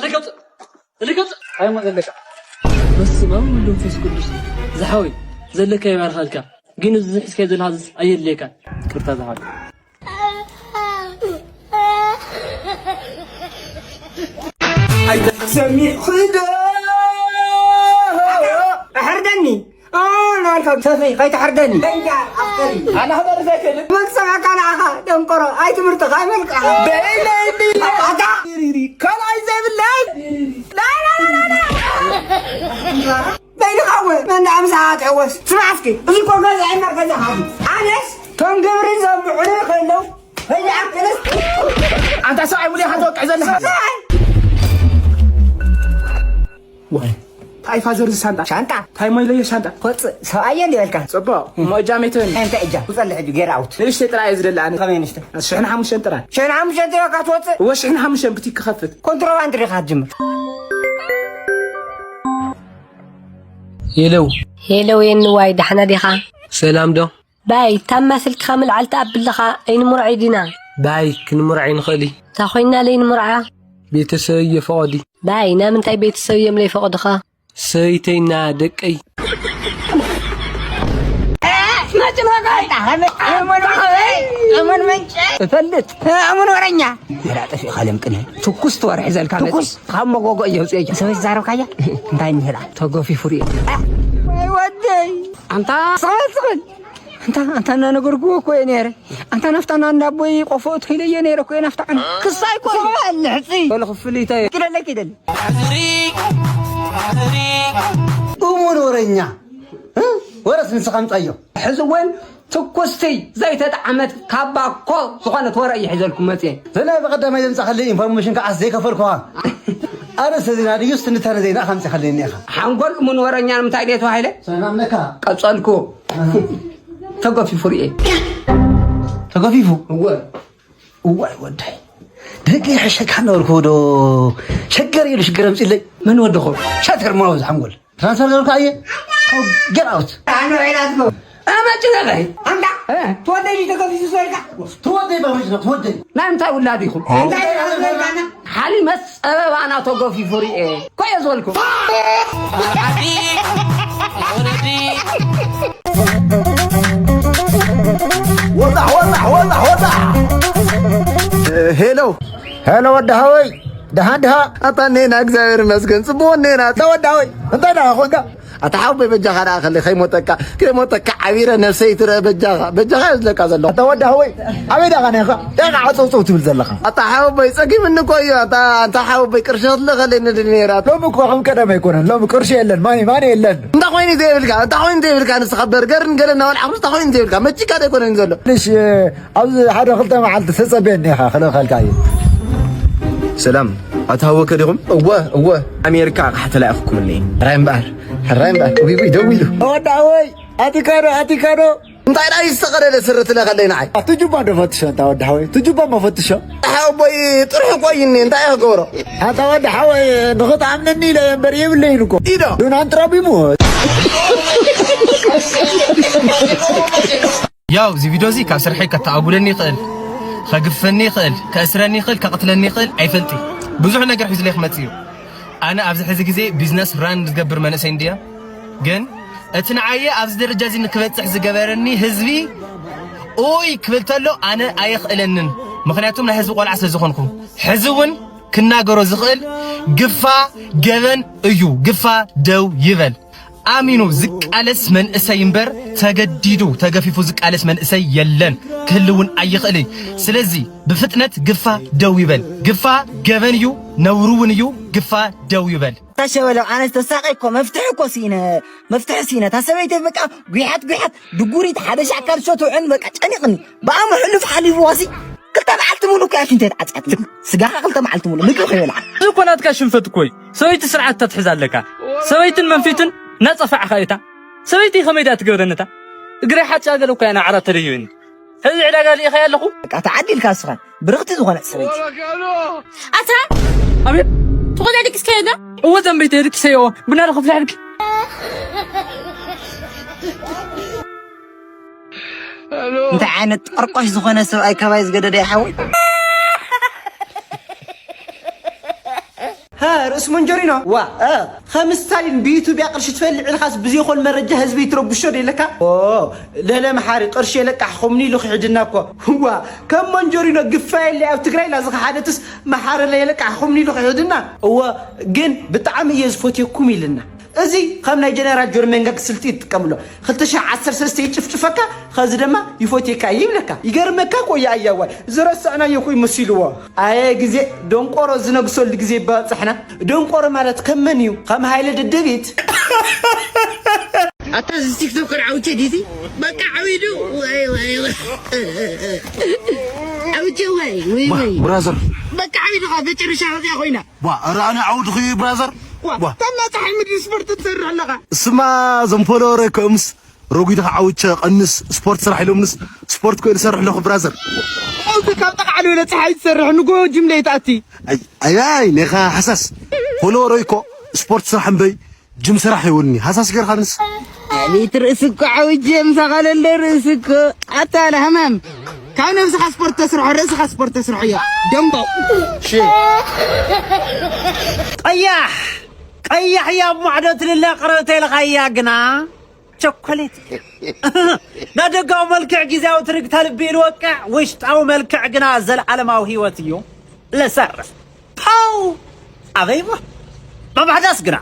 ልክጥ ልክጥ ኣይሞ ዘለካ። በስመ ኣብ ወወልድ ወመንፈስ ቅዱስ። ዝሓወይ ዘለካ ይባርኸልካ። ግን እዚ ዝሕዝካዮ ዘለኻ ዝስ ኣየድልየካን። ቅርታ ዝሓወይ። ኣይተሰሚዕ ዶ? ኣሕርደኒ። ኦ፣ ናልካ ሰፈይ፣ ከይተሕርደኒ። ደንጃ፣ ኣፍቀሪ። ኣነ ክበርስ ኣይክእልን። መን ክሰምዓካ ንዓኻ፣ ደንቆሮ። ኣይ ትምህርትኻ፣ ኣይ መልክዕኻ። በይነይ እንዲ። ኣታ። ካልኣይ ዘይብለይ። ላ፣ ላ፣ ላ፣ ላ፣ ላ። በይንኻ እወ፣ መን ደኣ ምሳኻ ትሕወስ? ስማዕ እስኪ፣ እዚ እኮ ገዛ እምበር ገዛኻ እዩ። ኣነስ፣ እቶም ግብሪ ዘብዕሉ ከለዉ፣ በይንኣክልስ። ኣንታ ሰብኣይ ሙሉ ኢኻ ትወቅዕ ዘለኻ። ሰብኣይ። ዋይ፣ እንታይ ፋዘር እዚ ሳንጣ? ሻንጣ? እንታይ ሞይለዮ ሻንጣ? ኮጽእ፣ ሰብኣየ እንዲ በልካ። ጽቡቕ፣ እሞ እጃመይ ትበኒ። እንታይ እጃም? ውጸሊ ሕጂ፣ ጌር ኣውት። ንእሽተይ ጥራይ እየ ዝደሊ ኣነ። ከመይ ንእሽተይ? ሽሕን ሓሙሽተን ጥራይ። ሽሕን ሓሙሽተን ጥራይ እካ ትወጽእ? እወ፣ ሽሕን ሓሙሽተን ብቲክ ክኸፍት። ኮንትሮባንድ ዲኻ ትጅምር? ሄሎ። ሄሎ፣ የንዋይ፣ ዳሕና ዲኻ? ሰላም ዶ? ባይ፣ ታማ ስልክኻ ምልዓል ትኣብለኻ፣ ኣይንምርዖይ ዲና? ባይ፣ ክንምርዖ ንኽእል እዩ። እንታ ኮይና ለይንምርዓ? ቤተሰበይ የፈቐዱ። ባይ፣ ናምንታይ ቤተሰብ እዮም ለይፈቐዱኻ? ሰበይተይና ደቀይ። እፈልጥ። እሙን ወረኛ። ሄዳ ጠፊእኻ ለምቅነ። ትኩስ ትወርሕ ዘልካ መጽ-፣ ትኩስ? ካብ መጎጎ እየውፅኦ እያ። ሰበይ ዝዛረብካያ? እንታይ እንሄዳ? ተገፊፉ ርእየ። ወይ ወደይ። ኣንታ ስቕል፣ ስቕል። ኣንታ፣ ኣንታ እናነገርኩዎ እኮ እየ ነይረ። ኣንታ ናፍጣና እንዳ ኣቦይ ቆፎ እትይለዮ ነይረ እኮ እየ ናፍጣና። ክሳይ እኮ እዩ። ስቕል፣ ሕፂ። በሉ ክፍሊተ። ኪደለ፣ ኪደለ። እሙን ወረኛ። እ? ወረስ ንስኻ ምጻዮ። ሕዚ እውን ትኩስቲ ዘይተጣዕመት ካብ ባኮ ዝኾነት ወረ እየ ሒዘልኩም መጽየ። ስለ ብቐዳማይ ዘምጻኽለይ ኢንፎርሜሽን ከዓስ ዘይከፈልኩኻ። ኣርእስተ ዜና ድዩስ ትንታነ ዜና ኢኻ ኣምጺኻለይ እኒኻ? ሓንጎል እሙን ወረኛ ንምንታይ ድየ ተባሂለ? ሰላም ለካ። ቀጸልኩ። ተገፊፉ ርእየ። ተገፊፉ? እወ። እዋይ ወዳይ። ደገ ይሕሸካ ነበርኩ ዶ? ሸገር ኢሉ ሽግር ኣምጺለይ። መን ወደኹ? ሸተር ማውዝ ሓንጎል። ትራንስፈር ገብርካ እየ። Get out። ኣነ ራይላት ነው። ኣመጭ ነበር። ኣንታ እ? ትወደኝ ተገፊሱ ሰልካ። ትወደኝ በመጭ ነው፣ ትወደኝ። ናይ እንታይ ውላድ ኢኹም? እንታይ ውላድ ኢኹም? ሓሊመት ጸበባና ተገፊፉ ርኤ። ኮየ ዝበልኩ። ወጣሕ፣ ወጣሕ፣ ወጣሕ፣ ወጣሕ። ሄሎ። ሄሎ ወዲ ሃወይ። ደሃ፣ ደሃ። ኣታ እኔና፣ እግዚኣብሔር ይመስገን። ጽቡቕ እኔና። ኣታ ወዲ ሃወይ። እንታይ ደኣ ኾንካ? ኣታ ሓወቦይ በጃኻ ደኣ ከለይ ከይሞተካ፣ ከይሞተካ ዓቢረ ነብሰይ ትረአ በጃኻ። በጃኻ እየ ዝለካ ዘለኹ። ኣታ ወዲ ሃወይ፣ ኣበይ ደኣ ኔኻ? ደኣ ዓጸውጸው ትብል ዘለኻ። ኣታ ሓወቦይ ጸጊምኒ እኮ እዩ። ኣታ፣ ኣንታ ሓወቦይ ቅርሺ ክትልእኸለይ ንድል ነይራ። ሎሚ እኮ ከም ቀደም ኣይኮነን። ሎሚ ቅርሺ የለን፣ ማኒ፣ ማኒ የለን። እንታይ ኮይኑ ዘይብልካ? እንታይ ኮይኑ ዘይብልካ? ንስኻ በርገርን ገለ እናበልዓ፣ እንታይ ኮይኑ ዘይብልካ? መቺካ ዶ ኣይኮነን ዘሎ? ትንሽ፣ ኣብዚ ሓደ ክልተ መዓልቲ ተጸበየኒ ኢኻ ክልእኸልካ እየ። ሰላም፣ ኣቶ ሃወከ ዲኹም? እወ፣ እወ። ኣሜሪካ ኣቕሓ ተላኢኹኩም እኒኤ። ሕራይ እምበኣር፣ ሕራይ እምበኣር። ውይ፣ ውይ፣ ደው ኢሉ። ወዲ ሓወይ፣ ኣቲካ ዶ፣ ኣቲካ ዶ? እንታይ ደኣ ዝተቐደደ ስረ ትለኸለይ ንዓይ? ኣቲ ጁባ ዶ ፈትሾ፣ እንታ ወዲ ሓወይ? እቲ ጁባ እሞ ፈትሾ። ሓወቦይ ጥርሑ እኮ እዩ እኒኤ፣ እንታይ እየ ክገብሮ? ኣታ ወዲ ሓወይ፣ ንኽትኣምነኒ ኢለ እየ እምበር የብለይን እኮ። ኢዶ። ዶናልድ ትራምፕ ይሙት። ያው፣ እዚ ቪድዮ እዚ ካብ ስርሐይ ከተኣጉለኒ ይኽእል፣ ከግፈኒ ይኽእል፣ ከእስረኒ ይኽእል፣ ከቕትለኒ ይኽእል፣ ኣይፈልጥን። ብዙሕ ነገር ሒዙለይ ክመጽእ እዩ። ኣነ ኣብዚ ሕዚ ግዜ ቢዝነስ ራን ዝገብር መንእሰይ እንድየ። ግን እቲ ንዓየ ኣብዚ ደረጃ እዚ ንክበጽሕ ዝገበረኒ ህዝቢ ኡይ ክብል ተሎ ኣነ ኣየኽእለንን። ምኽንያቱም ናይ ህዝቢ ቆልዓ ስለ ዝኾንኩ። ሕዚ እውን ክናገሮ ዝኽእል ግፋ ገበን እዩ። ግፋ ደው ይበል። ኣሚኑ ዝቃለስ መንእሰይ እምበር ተገዲዱ ተገፊፉ ዝቃለስ መንእሰይ የለን፣ ክህልውን ኣይኽእልን። ስለዚ ብፍጥነት ግፋ ደው ይበል። ግፋ ገበን እዩ፣ ነውሪ እውን እዩ። ግፋ ደው ይበል። ታሸበለው ኣነስ ተሳቀይ እኮ መፍትሒ እኮ ሲነ መፍትሒ ሲነ ታሰበይተ በቃ ጉሓት ጉሓት ድጉሪት ሓደ ሻዕ ካብ ሸትዑን በቃ ጨኒቕኒ ብኣሙ ሕሉፍ ሓሊፍዋሲ ክልተ መዓልቲ ሙሉ እኮ እያ ሽንተይ ተዓጽያትኒ። ስጋኻ ክልተ መዓልቲ ሙሉ ምግቢ ከይበልዓ። እዚ እኮ ናትካ ሽንፈት እኮ እዩ። ሰበይቲ ስርዓት ተትሕዝ ኣለካ። ሰበይትን መንፊትን እናጸፋዕኻ እታ ሰበይቲ ከመይ ድኣ ትገብረኒ እታ? እግረይ ሓጫ ገለ እኮ እያ ናብ ዓራት ተደይበኒ። ሕዚ ዕዳጋ ልኢኸያ ኣለኹ። በቃ ተዓዲልካ እስኻ ብርኽቲ ዝኾነት ሰበይቲ። ኣታ ኣቤት። ትኾነ ድቅስካዮ ዶ? እወ ዘንበይተ ድቅሰዮ። ቡና ዶ ክፍልሐልኪ? እንታይ ዓይነት ጠርቆሽ ዝኾነ ሰብኣይ ካባይ ዝገደደ ይሓወይ? ሃ፣ ርእሲ መንጀሪኖ? ዋ፣ እ፣ ከም ስታሊን ብኢትዮጵያ ቅርሺ ትፈልዕ ኢልካስ ብዘይኮን መረጃ ህዝቢ ይትረብሾ ዶ ኢለካ? ኦ፣ ለለ መሓሪ ቅርሺ የለቃሕኹምኒ ኢሉ ክሕድና እኮ። ዋ፣ ከም መንጀሪኖ ግፋ የለ ኣብ ትግራይ ኢላ ዝኸሓደትስ መሓሪ ለየለቃሕኹምኒ ኢሉ ክሕድና። እወ፣ ግን ብጣዕሚ እየ ዝፈትየኩም ኢልና። እዚ ከም ናይ ጀነራል ጆርሜንጋግ ስልቲ ይጥቀምሎ። ክልተ ሽሕ ዓሰርተ ሰለስተ ይጭፍጭፈካ፣ ኸዚ ድማ ይፎቴካ ይብለካ። ይገርመካ እኮ እዩ ኣያዋይ፣ ዝረሳዕናዮ እኮ ይመሲልዎ። ኣየ ግዜ፣ ደንቆሮ ዝነግሰሉ ግዜ ይባጽሕና። ደንቆሮ ማለት ከም መን እዩ? ከም ሃይለ ደደቢት? ኣታ እዚ ቲክቶከር ዓውቼ ዲቲ በቃ ዓዊዱ። ወይ ወይ ወይ። ዓውቼ ወይ ወይ ባ- ወይ። ብራዘር። በቃ ዓዊዱ ኻ መጨረሻ ኸዚያ ኮይና። ዋ፣ ኧረ ኣነ ዓውድኹ እዩ ብራዘር። ዋ፣ ዋ። ታና ፀሓይ ምድሪ ስፖርት ትሰርሕ ኣለኻ። እስማ እዞም ፎሎወረይ ኮምስ ረጒድኻ ዓውቸ ቀንስ፣ ስፖርት ስራሕ ኢሎምንስ ስፖርት ኮ ዝሰርሕ ኣለኹ ብራዘር። ኣውዚ ካብ ጠቕዓሊ ወለ ፀሓይ ትሰርሕ ንጎ ጅምለ ይትኣቲ። ኣይ ኣይ ኣይ፣ ኔኻ ሓሳስ። ፎሎወረይ እኮ ስፖርት ስራሕ እምበይ ጅም ስራሕ ይውልኒ። ሓሳስ ገርኻ ንስ። ኣቤት ርእሲ እኮ ዓውጀ ምሳኻ ለለ ርእሲ እኮ ኣታ ለሃማም። ካብ ነብስኻ ስፖርት ተስርሖ ርእስኻ ስፖርት ተስርሖ እዮ። ደምቦ። ሺ። ቀያሕ ቀያሕ እያ ኣብ ማዕዶ ትልለ ቅርብተ ኢልኻያ ግና ቸኮሌት እያ። ናደጋዊ መልክዕ ግዜያዊ ትርግታ ልቢ ኢሉ ወቅዕ፣ ውሽጣዊ መልክዕ ግና ዘለዓለማዊ ህይወት እዩ ልሰርሕ። ፓው! ኣበይሞ? መማሕዳስ ግና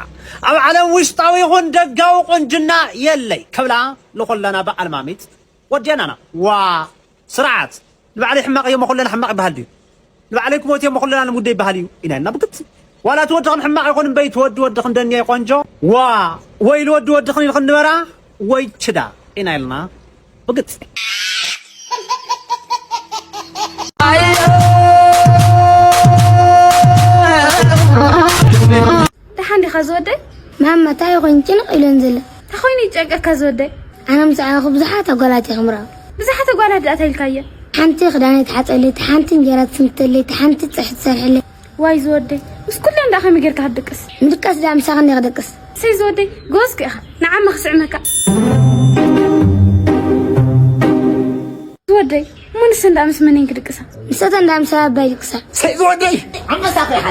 ኣብ ዓለም ውሽጣዊ ይኹን ደጋዊ ቁንጅና የለይ ክብላ ንኹለና ብዓልማሚት ወዲያናና። ዋ! ስርዓት! ንባዕለይ ሕማቕ እየ፣ መኹለና ሕማቕ ይበሃል ድዩ? ንባዕለይ ክሞት እየ፣ መኹለና ልሙደይ ይበሃል እዩ ኢና ኢልና ብግልፂ። ዋላ እቲ ወድኽን ሕማቕ ይኹን እምበይ፣ እቲ ወዲ ወድኽን ደንያ እዩ ቆንጆ። ዋ! ወይ ልወዲ ወድኽን ኢልኽን ንበራ፣ ወይ ችዳ ኢና ኢልና ብግልፂ። ደሓን ዲኻ ዝወደይ? ማማ፣ እንታይ ይኾን ጭንቕ ኢለን ዘሎ? እንታይ ኮይኑ ይጨንቀካ ዝወደይ? ኣነ ምስ ዓኹ ብዙሓት ኣጓላት እየ ክምርዖ። ብዙሓት ኣጓላት ደኣ እንታይ ኢልካየ? ሓንቲ ክዳነይ ትሓፀለይ፣ እታ ሓንቲ እንጀራ ትስንክተለይ፣ እታ ሓንቲ ፀብሒ ትሰርሐለይ። ዋይ ዝወደይ፣ ምስ ኩለን ደኣ ከመይ ጌርካ ክትድቅስ? ምድቃስ ደኣ ምሳኺ እንዲየ ክደቅስ። እሰይ ዝወደይ፣ ጎበዝኪ ኢኻ። ንዓመ ክስዕመካ። ዝወደይ፣ እሞ ንሰን ደኣ ምስ መን እየን ክድቅሳ? ንሰተን ደኣ ምስ ኣባይ ይድቅሳ። እሰይ ዝወደይ፣ ኣንበሳ እኮ ኢኻ።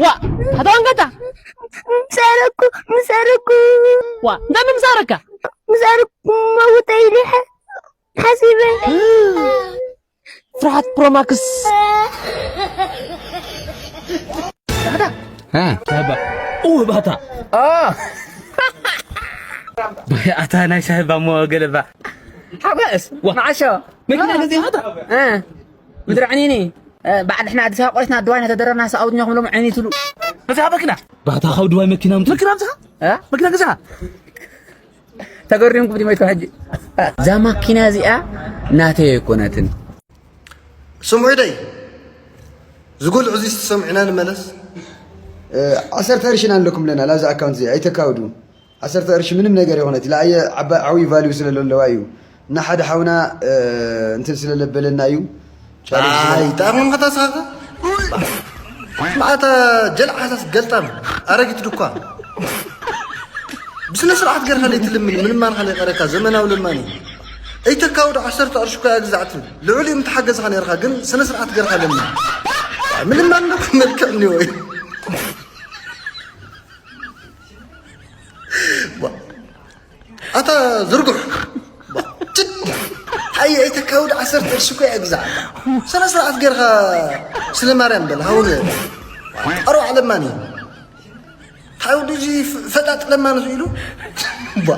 ዋ፣ ኣታ ወንገታ። ምሳረኩ፣ ምሳረኩ። ዋ፣ እንታይ ምሳረካ? ምሳረኩ መውተይ ዲሐ ሓሲበ። ፍርሓት ፕሮማክስ። እ። ሻህባ። ኡ፣ ባታ። ኦ። ኣታ ናይ ሻህባ እሞ ገለባ። ሓጎስ፣ ወ- መዓሾ። መኪና ገዚእኻ ኣታ? እ። ምድሪ ዕኒኒ። እ፣ ባዕል ሕና ኣዲስ ኣበባ ቆይትና ድዋይ ነተደረና ሰኣውድኛ ክብሎም ዕኒትሉ። ገዚእኻ መኪና? ባታ ካብ ድዋይ መኪና ምት- መኪና ምጽኻ? እ? መኪና ገዚእኻ? ተገሪምኩም ዲሞ ይትዋ ሕጂ። እዛ ማኪና እዚኣ ናተይ ኣይኮነትን። ስምዑ ደይ፣ ዝጎልዑ እዚ ዝተሰምዑና ንመለስ። እ፣ ዓሰርተ ቅርሽና ኣለኩም ብለናል። ኣብዚ ኣካውንት እዚ ኣይተካውዱ። ዓሰርተ ቅርሺ ምንም ነገር ይኾነት። ኢላ ኣየ ዓባ-፣ ዓብዪ ቫልዩ ስለ ዘለዋ እዩ። እና ሓደ ሓውና፣ እ፣ እንትን ስለ ለበለና እዩ። ቻሌንጅ ስለ ኣይ፣ ጣዕሞም ኸታስኻኸ? ማዕታ ጀልዓ ሓሳስ ገልጣም፣ ኣረጊት ድኳ። ብስነ ስርዓት ገርካ ለይትልምን፣ ምልማንካ ለይቀረካ፣ ዘመናዊ ለማኒ። ኣይተካውድ ዓሰርተ ቅርሺ እኮ እያ ግዛዕቲ። ልዑል እዩ ምተሓገዝካ ነርካ፣ ግን ስነ ስርዓት ገርካ ለምን። ምልማን እኮ መልክዕ እኒኦ እዩ። ኣታ ዝርጉሕ። ጭድ። ኣየ ኣይተካውድ ዓሰርተ ቅርሺ እኮ እያ ግዛዕ። ስነ ስርዓት ገርካ ስለ ማርያም በል፣ ሃውን። ኣሮ ዓለማኒ። ታውዲ እዚ ፈጣጥ ለማን ኢሉ። ባ።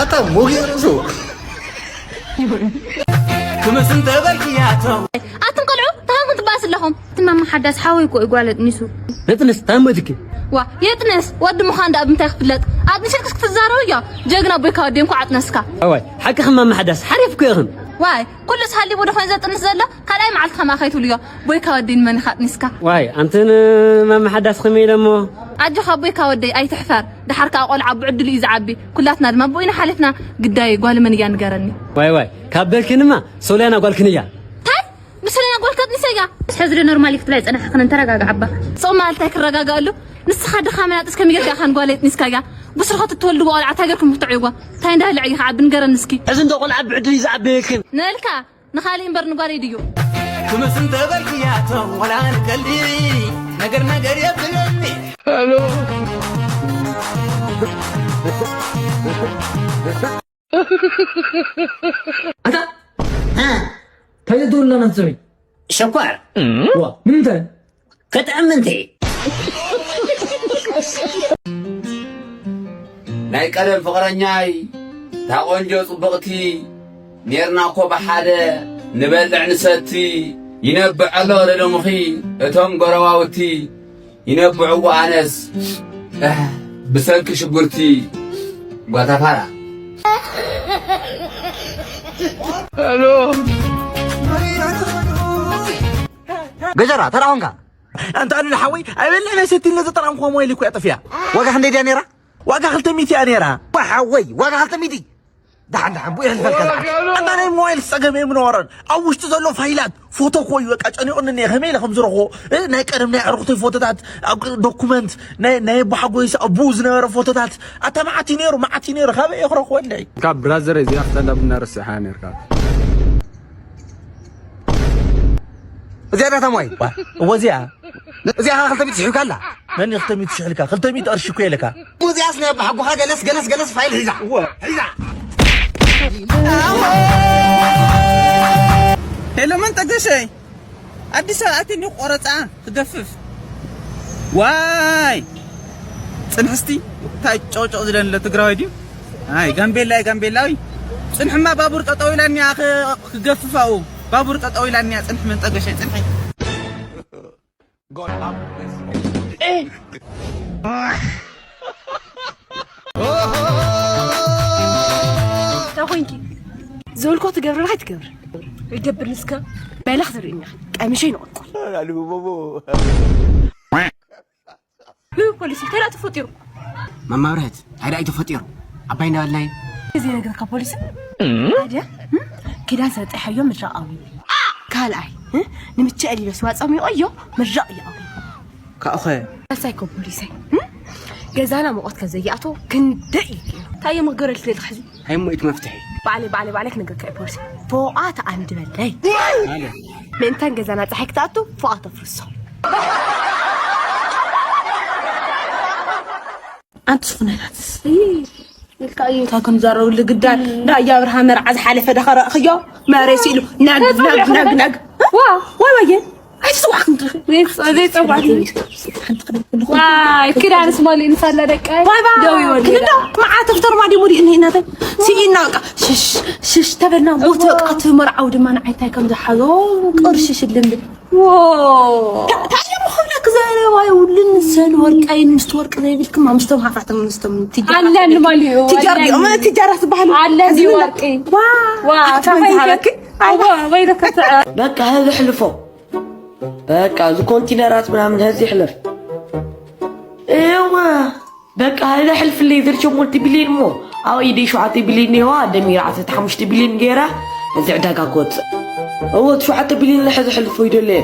ኣታ ሞጌ ርእሱ። ክምስን ተበልክያቶ። ኣቱም ቆልዑ፣ እንታይ ትባስ ኣለኹም? እቲ ማማ ሓዳስ ሓወይ እኮ እዩ ጓል ኣጥኒሱ። የጥንስ፣ እንታይ እሞ ኢልኪ? ዋ፣ የጥንስ፣ ወዲ ምዃን ደኣ ብምንታይ ክፍለጥ? ኣጥኒሰክስ ክትዛረቡ እዮ። ጀግና ኣቦይካ ወዲ እንኳዕ ኣጥነስካ። ኣዋይ፣ ሓቅኺ ማማ ሓዳስ፣ ሓሪፍ እኮ ኢኽን። ዋይ፣ ኩሉስ ሃሊቡ ዶ ኮይኑ ዘጥንስ ዘሎ? ካልኣይ መዓልቲ ከምኣ ከይትብልዮ። ቦይካ ወዲ ንመን ኢኻ ኣጥኒስካ? ዋይ፣ ኣንትን ማማ ሓዳስ ከመይ ኢለ እሞ? ኣጆኻ ኣቦይካ ወደይ፣ ኣይትሕፈር። ደሓር ከኣ ቆልዓ ብዕድሉ እዩ ዝዓቢ። ኩላትና ድማ ብኡ ኢና ሓሊፍና። ግዳይ ጓል መን እያ ንገረኒ። ዋይ፣ ዋይ፣ ካብ በልክንማ ሶልያና ጓልክን እያ። ታይ? ንሶልያና ጓልካ ኣጥኒሰያ? ሕዚ ዶ ኖርማል ክትብላ ይጸናሕክን? ተረጋግዓ እባ። ጽቕ ማለት እንታይ ክረጋግኣሉ? ንስኻ ድኻ መናጥስ ከመይ ጌርካ ኢኻ ንጓለይ ኣጥኒስካያ? ብስርኻ ትተወልድዎ ቆልዓ እንታይ ጌርኩም ክትጥዕይዋ? እንታይ እንዳበልዐ እዩ ክዓቢ ንገረኒ እስኪ። ሕዚ እንዶ ቆልዓ ብዕድል እዩ ዝዓበየክን። ንእልካ ንኻልእ እምበር ንጓለይ ድዩ? ክምስ እንተበልክያቶም ወላ ንቀልዲ ነገር ነገር የብለኒ። ኣታ እንታይ ዘትውልና ነፍሰይ? ሸኳር። ዋ፣ ንምንታይ? ከጥዕም እንተ። ናይ ቀደም ፍቕረኛይ፣ እታ ቆንጆ ጽብቕቲ፣ ኔርና እኮ ብሓደ፣ ንበልዕ ንሰቲ፣ ይነብዕ ኣሎ ደደሙኺ፣ እቶም ጎረባውቲ፣ ይነብዕዎ ኣነስ፣ ኣህ፣ ብሰንኪ ሽጉርቲ፣ ጓታፋራ። ገጀራ፣ ተራ ኾንካ። ኣንታ ኣሉላ ሓወይ፣ ኣይበልዕ ናይ ሰቲን ነዚ ጥራም ኾሞ ኢሉ እኮ ያጠፍያ። ዋጋ ክንደይ ድያ ነይራ? ዋጋ ክልተ ሚእቲ እያ ነይራ። ዋ ሓወይ፣ ዋጋ ክልተ ሚእቲ? ደሓን፣ ደሓን፣ ብኡ የሕልፈልካ ደሓን። ኣንታ ናይ ሞባይል ጸገም እየ ምንወረን። ኣብ ውሽጢ ዘሎ ፋይላት፣ ፎቶ እኮ እዩ፣ በቃ ጨኒቑኒ እኒአ፣ ከመይ ኢለ ከም ዝረኽቦ? እ፣ ናይ ቀደም ናይ ኣዕሩኽተይ ፎቶታት፣ ኣብ ዶኩመንት፣ ናይ፣ ናይ ኣቦሓጎይስ ኣብኡ ዝነበረ ፎቶታት። ኣታ መዓት እዩ ነይሩ፣ መዓት እዩ ነይሩ፣ ካበይ እየ ክረኽቦ እንድዒ? ካብ ብራዘረይ እዚኣ ክጠላ ቡና ረሲዕኻ ነርካ። እዚኣ ዳታ ሞይ። ዋ፣ እወ እዚኣ። እዚኣ ኸዓ ክልተ ሚእቲ ሽሕ ኢልካ ኣላ። መን እዩ ክልተ ሚእቲ ሽሕ ኢልካ? ክልተ ሚእቲ ቅርሺ እኮ ኢልካ። እዚኣስ ናይ ኣባሓጎኻ ገለስ፣ ገለስ፣ ገለስ ፋይል ሒዛ። እወ። ሒዛ። ሄሎ፣ መን ጠገሸይ? ኣዲስ ኣበባ ኣትኒ ቆረፃ ክገፍፍ። ዋይ! ፅንሕስቲ፣ እንታይ ጨውጨው ዝደንለ ትግራዋይ ድዩ? ኣይ፣ ጋምቤላ፣ ኣይ፣ ጋምቤላዊ። ጽንሕማ ባቡር ጠጠው ኢላንያ ክ-፣ ክገፍፋኡ። ባቡር ጠጠው ኢላንያ ጽንሒ መንጠገሸ ጽንሒ። እንታይ ኮይንኪ? ዝበልኮ ትገብሪ ዶ ኣይትገብሪ? ይገብር ንስከ? በላ ክትርእይኒ ኢኺ። ቀሚሸይ ንቐልቁል። ፖሊስ እንታይ ደኣ ተፈጢሩ? መማብርህት እንታይ ደኣ እዩ ተፈጢሩ? ኣባይ እንዳበልናይ። እዚ ነገር ካብ ፖሊስ ሓደ፣ እም፣ ኪዳን ሰጠሓዮ ምድራቕ ኣውዩ። ካልኣይ፣ እም፣ ንምቸ ኤሊበስ ዋጻም ይቆዮ ምድራቕ ይኣውዩ። ካኡኸ? ሳልሳይ ኮ ፖሊሰይ፣ እም፣ ገዛና ሙቐት ከዘይኣቶ ክንደይ እዩ ገይሩ። እንታይ እዮም ክገብረልኪ ደሊ ሕዚ? ሃይሞ ኢት መፍትሒ። ባዕለይ፣ ባዕለይ፣ ባዕለይ ክነግረካ እየ ፖሊስ። ፎቓ ተኣንድበለይ። ኣለ። ምእንታን ገዛና ጸሓይ ክትኣቱ ፎቓ ተፍርሶ። ኣንቲ ዝኾነ ናትስ። እይ፣ ኢልካ እዩ። እንታይ ከም ዘረው ልግዳል። እንዳ እያ ኣብርሃ መርዓ ዝሓለፈ ዶ ከረእኽዮ? መሬት ኢሉ ነግ፣ ነግ፣ ነግ፣ ነግ። ዋ፣ ዋይ፣ ዋይ። ኣይትጽዋዕክን ትረኺ። ዘይጽ-፣ ዘይጸዋዕክን። ሓንቲ ቅድም ክልኹም። ዋይ፣ ክዳንስ መሊእንስ ኣላ ደቃይ። ዋይ፣ ዋይ። ደው ይበል። ክንዶ መዓት ፍተር ማዲ ሙዲ እኒ እናተ። ሲኢና በቃ። ሽሽ፣ ሽሽ ተበልና። ሞት በቃ። እቲ መርዓዊ ድማ ንዓይ እንታይ ከም ዝሓዞ ቅርሺ ሽልም። ዎ። ታ-፣ ታየ ምኹብለክ ዘረባ የብሉን። ሰን ወርቃይን ምስቲ ወርቂ ዘይብልክማ ምስቶም ሃፋትም ምስቶም ትጃራ ኣለኒ ማሊኡ፣ ትጃር ኣለኒ። ዲኦም ትጃራ ዝበሃሉ። ኣለኒ ኣዝዩ ወርቂ። ዋ። ዋ፣ ኣታ ታፈይ ዝበለክ? ሃበክ? ኣዋ፣ ወይ ደከተ። በቃ፣ ህዚ ሕልፎ። በቃ፣ እዚ ኮንቲነራት ምናምን፣ ህዚ ሕለፍ። እዋ፣ በቃ፣ ህዚ ሕልፍለይ፣ ዝርሸ ሞልቲ ቢልዮን እሞ፣ ኣብ ኢደይ ሸውዓተ ቢልዮን እኒሄዋ፣ ደሚራ ዓሰርተ ሓሙሽተ ቢልዮን ገይራ፣ እዚ ዕዳጋ ክወፅእ። እዎ፣ እቲ ሸውዓተ ቢልዮን ሕዚ ሕልፎ ይደለየ።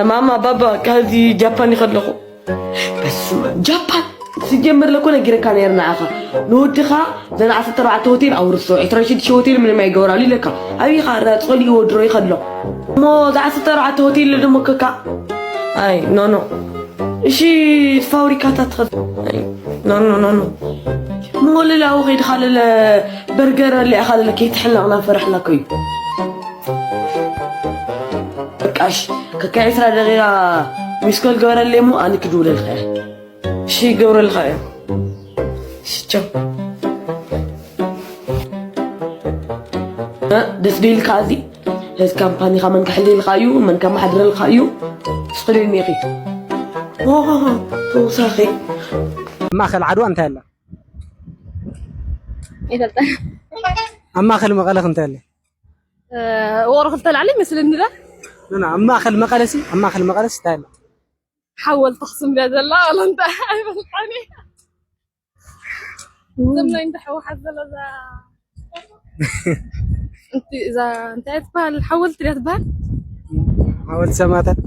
ማማ፣ ባባ፣ ካብዚ ጃፓን ይኸለኹ። በስመ ኣብ፣ ጃፓን? ስጀምር ለኮ ነጊረካ ነይረ ንዓኻ። ንወድኻ ዘን ዓሰርተ ኣርባዕተ ሆቴል ኣውርሶ፣ ዕስራን ሽዱሽተ ሆቴል ምንም ኣይገበራሉ ኢለካ። ኣበይ ኢኻ? ራ ጸሊእዎ ድሮ ይኸሎ። እሞ እዛ ዓሰርተ ኣርባዕተ ሆቴል ደሞ ከካ? ኣይ፣ ኖ፣ ኖ። እሺ፣ ፋብሪካታት ኸ? ኣይ፣ ኖ፣ ኖ፣ ኖ፣ ኖ። እሞ ልላው ኸይድኻ ለለ በርገር ኣሊዕኻ ለለ ከይትሕለቕና ፈርሕና እኮ እዩ። በቃ እሺ፣ ከካይ ዕስራ ደቂቃ ሚስኮል ግበረለይ እሞ ኣነ ክድውለልካ እየ። እሺ፣ ይገብረልካ እየ። እሺ፣ ቻው። እ፣ ደስ ዶ ኢልካ እዚ? እዚ ካምፓኒኻ መን ከሕልየልካ እዩ? መን ከመሓድረልካ እዩ? ስኽሪን ኢኺ። ኦ፣ ተወሳኺ። ኣብ ማእከል ዓድዋ እንታይ ኣላ? ይፈልጣ። ኣብ ማእከል መቐለ ከ እንታይ ኣለ? እ፣ ውቕሮ ክልተ ላዕሊ ይመስለኒ ዶ? ና፣ ና፣ ኣብ ማእከል መቐለሲ፣ ኣብ ማእከል መቐለሲ እንታይ ኣለ? ሓወልቲ ኣኽሱም ድያ ዘላ? ዋላ እንታይ ኣይፈልጣን እየ። እም። ዘምናይ እንዳ ህወሓት ዘላ እዛ፣ እንቲ፣ እዛ እንታይ ትበሃል? ሓወልቲ ድያ ትበሃል? ሓወልቲ ሰማእታት?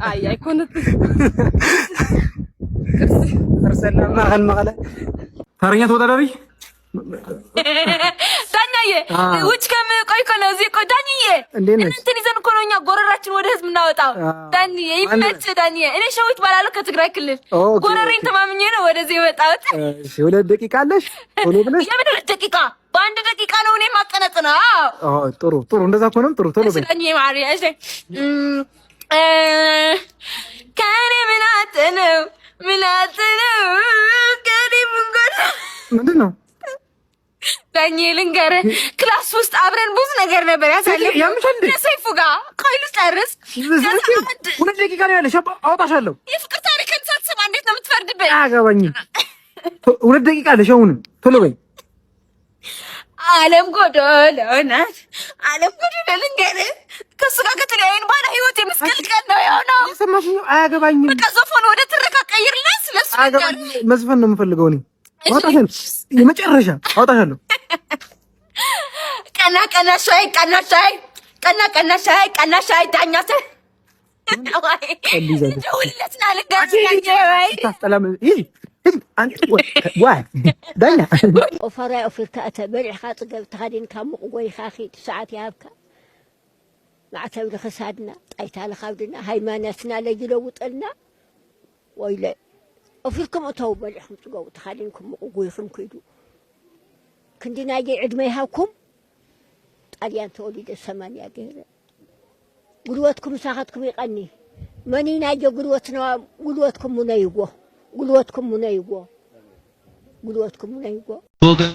ኣይ፣ ኣይኮነትን። ቅርሲ። ቅርሲ ኣላ ኣብ ማእከል መቐለ? ተረኛ ተወዳዳሪ ዳኛዬ ውጭ ከም ቆይ እኮ ነው እዚህ ቆይ ዳኝዬ እንዴት ነሽ? እንትን ይዘን እኮ ነው እኛ ጎረራችን ወደ ህዝብ እናወጣው። አዎ። ዳኝዬ ይመች ዳኝዬ። እኔ ሸዊት ባላለሁ ከትግራይ ክልል ኦኬ፣ ጎረሬን ኦኬ። ተማምኜ ነው ወደዚህ የመጣሁት። እሺ፣ ሁለት ደቂቃ አለሽ? ቶሎ ብለሽ የምን ሁለት ደቂቃ በአንድ ደቂቃ ነው እኔ ማቀነጥ ነው። አዎ። ኦ፣ ጥሩ ጥሩ፣ እንደዛ ከሆነም ጥሩ። ቶሎ በይ። ዳኝዬ ማሪ እሺ እም፣ እ፣ ከኔ ምን አጥነው ምን አጥነው ከኔ ምን ጎድለው ምንድን ነው? ዳኝ ልንገርህ ክላስ ውስጥ አብረን ብዙ ነገር ነበር ያሳለፍነው። ያምሻል እንዴ? ከሰይፉ ጋር ቆይ ልጨርስ። ከዛ አንድ ሁለት ደቂቃ ነው ያለሽ። አባ- አውጣሻለሁ። የፍቅር ታሪክን ሳትሰማ እንዴት ነው የምትፈርድብኝ? አያገባኝም። ሁለት ደቂቃ አለሽ። አሁንም ቶሎ በይ። ዓለም ጎዶሎ ናት፣ ዓለም ጎዶሎ። ልንገርህ ከሱ ጋር ከተለያየን በኋላ ህይወት የምስቅልቅል ነው የሆነው። የሰማሽ ነው። አያገባኝም። በቃ ዘፈኑ ወደ ትረካ ቀይርና ስለሱ አያገባኝም። ልንገርህ። መዝፈን ነው የምፈልገው እኔ። አውጣሻለሁ። የመጨረሻ አውጣሻለሁ። ቀና ቀና ሻይ ቀና ሻይ ቀና ቀና ሻይ ቀና ሻይ ዳኛ ተ ቀልድ ይዘሽ ደውልለትና ልንገርህ ዳኛ ወይ ታስጠላም። ይሄ ይሄ አንቺ ዋ- ዋ ዳኛ ኦፋራይ ኦፊርካ እተ በሊዕኻ ፅገብ ተኻዲንካ ሙቕ ጎይኻ ኺድ ሰዓት ይሃብካ ማዕተብ ንኽሳድና ጣይታ ንኻብድና ሃይማኖትና ለይለውጠልና ወይለ ኦፊርኩም እተው በሊዕኹም ፅገቡ ተኻዲንኩም ሙቕ ጎይኹም ኪዱ ክንዲ ናየ ዕድመ ይሃብኩም ጣልያን ተወሊደ ሰማንያ ገይረ ጉልበትኩም ምሳኻትኩም ይቐኒ መን ናየ ጉልበትና ጉልበትኩም ሙነይዎ ጉልበትኩም ሙነይዎ ጉልበትኩም ሙነይዎ ወገን